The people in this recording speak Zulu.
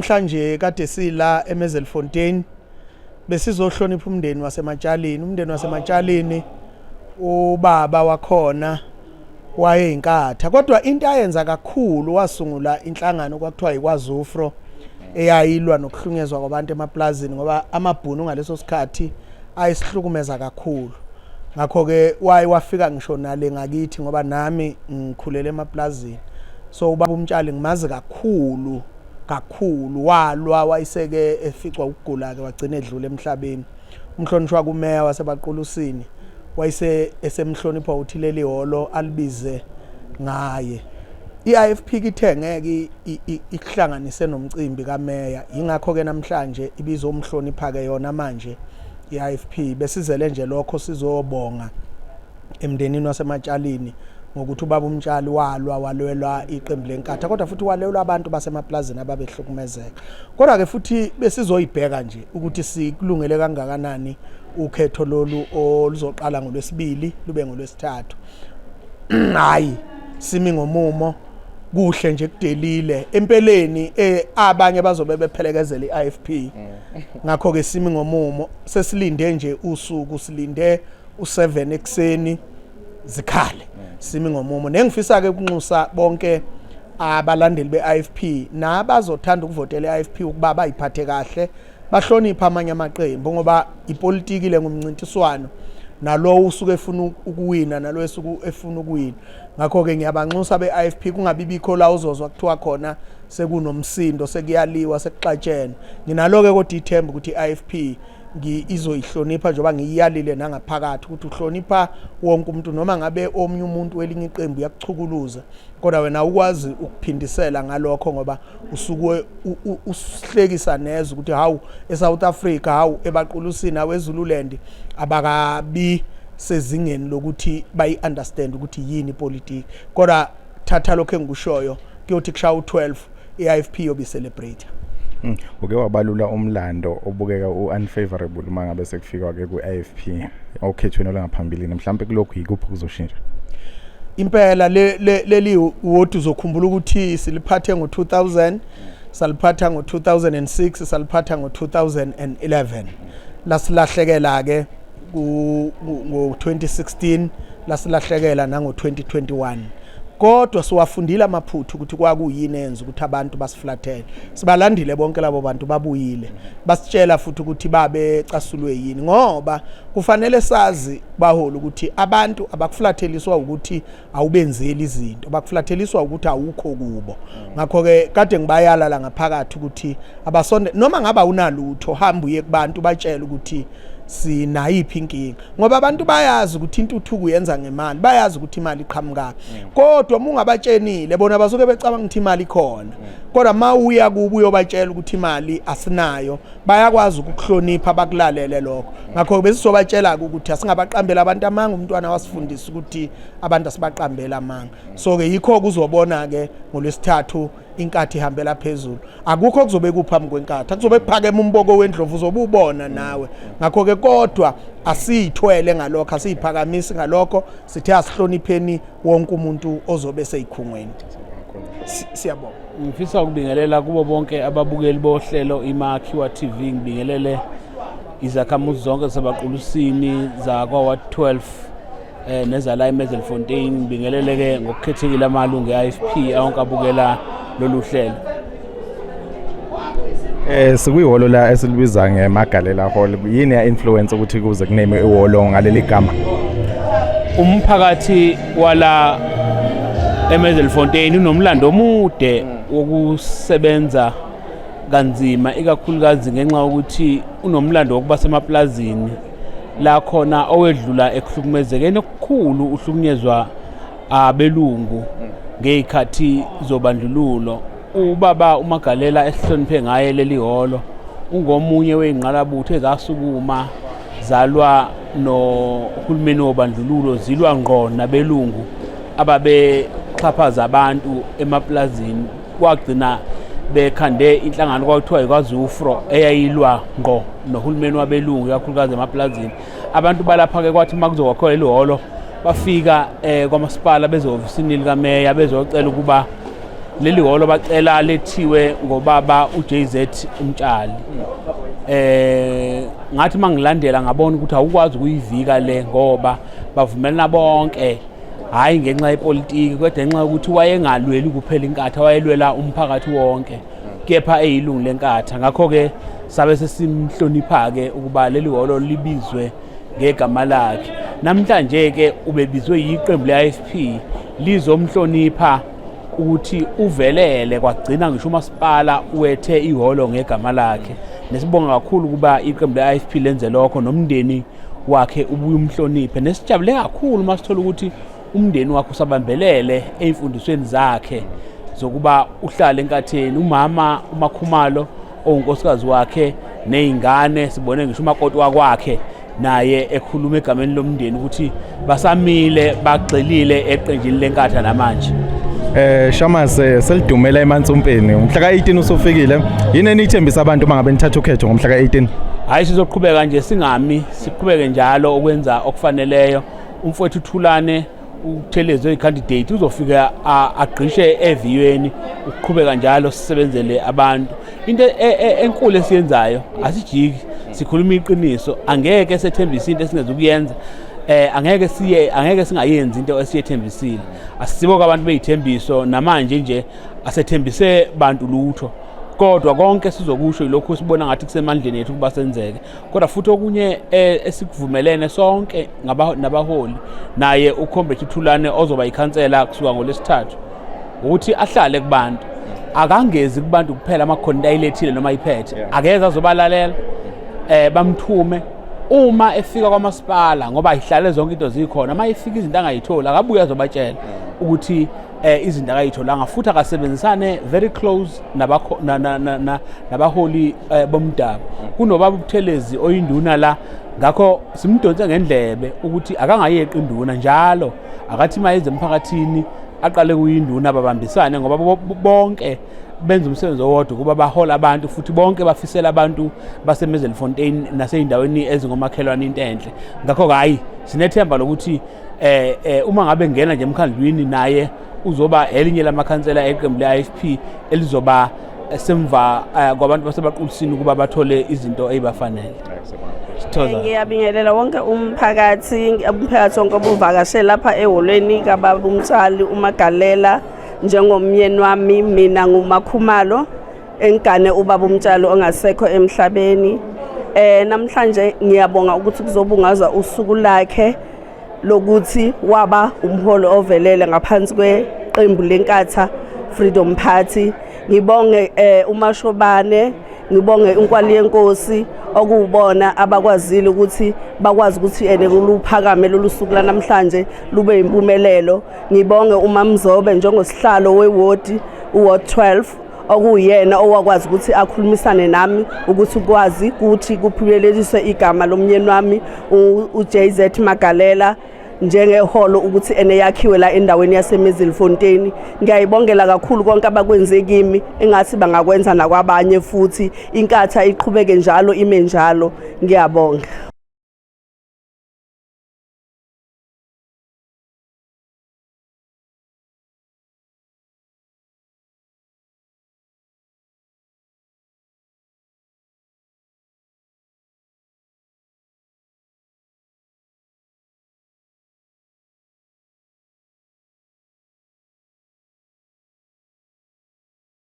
Namhlanje kade sila eMezelfontein, besizohlonipha umndeni waseMatshalini. Umndeni waseMatshalini, ubaba wakhona wayeyinkatha, kodwa into ayenza kakhulu, wasungula inhlangano kwakuthiwa iKwaZufro, eyayilwa nokuhlunyezwa kwabantu emaplazini, ngoba amabhunu ngaleso sikhathi ayisihlukumeza kakhulu. Ngakho-ke waye wafika ngisho nale ngakithi, ngoba nami ngikhulele emaplazini. So ubaba uMtshali ngimazi kakhulu kakhulu. Walwa, wayeseke eficwa ukugula-ke, wagcina edlula emhlabeni. Umhlonishwa kumeya waseBaqulusini wayese esemhlonipha ukuthi leli hholo alibize ngaye. I-IFP kithe ngeke ikuhlanganise nomcimbi kameya, yingakho-ke namhlanje ibizomhlonipha-ke yona manje i-IFP. Besizele nje lokho, sizobonga emndenini waseMatshalini ngokuthi ubaba uMtshali walwa, walwelwa iqembu leNkatha, kodwa futhi walwelwa abantu basemaplazini ababehlukumezeka. Kodwa-ke futhi besizoyibheka nje ukuthi sikulungele kangakanani ukhetho lolu oluzoqala ngolwesibili lube ngolwesithathu. Hayi, simi ngomumo kuhle nje, kudelile empeleni. Abanye bazobe bephelekezela i-IFP. Ngakho-ke simi ngomumo, sesilinde nje usuku, silinde u7 ekuseni zikhale. Simi ngomumo, nengifisa-ke ukunxusa bonke abalandeli be-IFP nabazothanda ukuvotela i-IFP ukuba bayiphathe kahle, bahloniphe amanye amaqembu, ngoba ipolitiki le ngumncintiswano, nalowo usuke efuna ukuwina, nalo esuke efuna ukuwina. Ngakho-ke ngiyabanxusa be-IFP, kungabi bikho la uzozwa kuthiwa khona sekunomsindo, sekuyaliwa, sekuxatshene. Nginalo-ke kodwa ithemba ukuthi i-IFP izoyihlonipha, njengoba ngiyiyalile nangaphakathi ukuthi uhlonipha wonke umuntu, noma ngabe omunye umuntu welinye iqembu uyakuchukuluza, kodwa wena ukwazi ukuphindisela ngalokho, ngoba usuke usihlekisa neze ukuthi hawu, eSouth Africa, hawu, eBaqulusini, hawu, eZululand, abakabi sezingeni lokuthi bayi-understand ukuthi yini ipolitiki. Kodwa thatha lokho engikushoyo, kuyothi kushaya u-12 i-IFP yobe celebrate. Uke wabalula umlando obukeka u-unfavorable uma ngabe sekufikwa-ke ku-IFP okhethweni olungaphambilini. Mhlawumpe kulokhu yikuphi kuzoshintsha? Impela leli wodi, uzokhumbula ukuthi siliphathe ngo-2000, saliphatha ngo-2006, saliphatha ngo-2011, lasilahlekela-ke ngo-2016, lasilahlekela nango-2021. Kodwa siwafundile amaphutha ukuthi kwakuyini enza ukuthi abantu basiflathele. Sibalandile bonke labo bantu, babuyile, basitshela futhi ukuthi babecasulwe yini, ngoba kufanele sazi baholi ukuthi abantu abakuflatheliswa ukuthi awubenzeli izinto, bakuflatheliswa ukuthi awukho kubo. Ngakho-ke kade ngibayala la ngaphakathi ukuthi abasonde, noma ngaba unalutho, hamba uye kubantu, batshele ukuthi sinayiphi inkinga, ngoba abantu bayazi ukuthi intuthuko uyenza ngemali, bayazi ukuthi imali iqhamukaphi. Kodwa uma ungabatshenile bona, basuke becabanga ukuthi imali ikhona, kodwa uma uya kubo uyobatshela ukuthi imali asinayo, bayakwazi ukukuhlonipha, bakulalele lokho. Ngakho besizobatshela-ke ukuthi asingabaqambela abantu amanga. Umntwana wasifundisa ukuthi abantu asibaqambela amanga. So-ke yikho kuzobona-ke ngolwesithathu inkathi ihambela phezulu. Akukho kuzobe kuphambi kwenkathi, akuzobe kuphakema umboko wendlovu, uzobe ubona nawe. Ngakho-ke kodwa asiyithwele ngalokho, asiyiphakamisi ngalokho, sithe asihlonipheni wonke umuntu ozobe seyikhungweni. Siyabonga. Ngifisa ukubingelela kubo bonke ababukeli bohlelo iMakhiwa TV, ngibingelele izakhamuzi zonke zaseBaqulusini, zakwa-Ward 12 nezala eMezelfontein. Ngibingelele ke ngokukhethekile amalungu e-IFP onke abukela lolu hlelo. Sikwihholo la esilibiza ngeMagalela Hall. Yini ya influence ukuthi kuze kuname ihholo ngaleli gama? Umphakathi wala eMezelfontein unomlando omude wokusebenza kanzima, ikakhulukazi ngenxa yokuthi unomlando wokuba semaplazini, la khona owedlula ekuhlukumezekeni okukhulu, uhlukunyezwa abelungu ngey'khathi zobandlululo. Ubaba uMagalela esihloniphe ngaye leli hholo ungomunye wey'ngqalabutho ezasukuma zalwa nohulumeni wobandlululo, zilwa ngqo nabelungu ababexhaphaza abantu emaplazini. Kwagcina bekhande inhlangano kwakuthiwa iKwaZufro, eyayilwa ngqo nohulumeni wabelungu, ikakhulukazi emaplazini. Abantu balapha-ke, kwathi uma kuzokwakhiwa leli hholo, bafika kwamasipala, bezehhovisini likameya, bezocela ukuba Leli hholo bacela lethiwe ngobaba uJZ uMtshali. Ngathi mangilandela ngabona ukuthi awukwazi ukuyivika le ngoba bavumelana bonke, hhayi ngenxa yepolitiki kodwa ngenxa yokuthi wayengalweli kuphela iNkatha, wayelwela umphakathi wonke kepha eyilungu leNkatha. Ngakho-ke sabe sesimhlonipha-ke ukuba leli hholo libizwe ngegama lakhe. Namhlanje-ke ubebizwe yiqembu le-IFP lizomhlonipha ukuthi uvelele, kwagcina ngisho umasipala wethe ihholo ngegama lakhe. Nesibonga kakhulu ukuba iqembu le-IFP lenze lokho nomndeni wakhe ubuye umhloniphe. Nesijabule kakhulu uma sithola ukuthi umndeni wakhe usabambelele ey'mfundisweni zakhe zokuba uhlale eNkatheni. Umama uMakhumalo owunkosikazi wakhe ney'ngane, sibone ngisho umakoti wakwakhe naye ekhuluma egameni lomndeni ukuthi basamile bagxilile eqenjini leNkatha namanje. Shamase, selidumela emansumpeni. Umhla ka-18 usufikile. Yini enithembisa abantu uma ngabe nithatha ukhetho ngomhla ka-18? Hayi, sizoqhubeka nje singami, siqhubeke njalo ukwenza okufaneleyo. Umfowethu uThulane uButhelezi oyi-candidate uzofika agqishe eviyweni, ukuqhubeka njalo sisebenzele abantu. Into enkulu esiyenzayo, asijiki, sikhuluma iqiniso. Angeke sethembise into esingezukuyenza, angeke siye, angeke singayenzi into esiyethembisile. Asibo abantu beyithembiso namanje nje asethembise bantu lutho, kodwa konke sizokusho yilokhu sibona ngathi kusemandleni ethu ukuba senzeke. Kodwa futhi okunye esikuvumelene sonke nabaholi naye uComrade Thulane ozoba ikhansela kusuka ngolwesithathu ukuthi ahlale kubantu, akangezi kubantu kuphela amakhona into ayilethile noma ayiphethe, akeze azobalalela, bamthume uma efika kwamasipala ngoba ayihlale zonke into zikhona. Uma efika izinto angayitholi, akabuye azobatshela ukuthi izinto akayitholanga, futhi akasebenzisane very close nabaholi bomdabu. Kunobaba uButhelezi oyinduna la, ngakho simdonse ngendlebe ukuthi akangayeqi induna njalo, akathi mayenze emphakathini aqale kuyinduna, babambisane ngoba bonke benza umsebenzi owodwa ukuba bahola abantu, futhi bonke bafisela abantu baseMezelfontein nasey'ndaweni ezingomakhelwane into enhle. Ngakho-ke hhayi, sinethemba lokuthi uma ngabe ngena nje emkhandlwini naye uzoba elinye lamakhansela eqembu le-IFP elizoba semva kwabantu baseBaqulusini ukuba bathole izinto ey'bafanele. Sithokoza. Ngiyabingelela wonke umphakathi wonke obuvakashe lapha eholweni kababa uMtshali uMagalela. Njengomyeni wami, mina nguMakhumalo engane ubaba uMtshali ongasekho emhlabeni. Namhlanje ngiyabonga ukuthi kuzobungazwa usuku lakhe lokuthi waba umholi ovelele ngaphansi kweqembu leNkatha Freedom Party. Ngibonge uMashobane, ngibonge inkwali yenkosi okuwubona abakwazile ukuthi bakwazi ukuthi ene luphakame lolu suku lanamhlanje lube impumelelo. Ngibonge uMamzobe njengosihlalo wewodi uward 12 okuyena owakwazi ukuthi akhulumisane nami ukuthi ukwazi ukuthi kuphumeleliswe igama lomnyeni wami uJZ Magalela njengehholo ukuthi ene yakhiwe la endaweni yaseMezelfontein. Ngiyayibongela kakhulu konke abakwenze kimi, engathi bangakwenza nakwabanye futhi iNkatha iqhubeke njalo ime njalo. Ngiyabonga.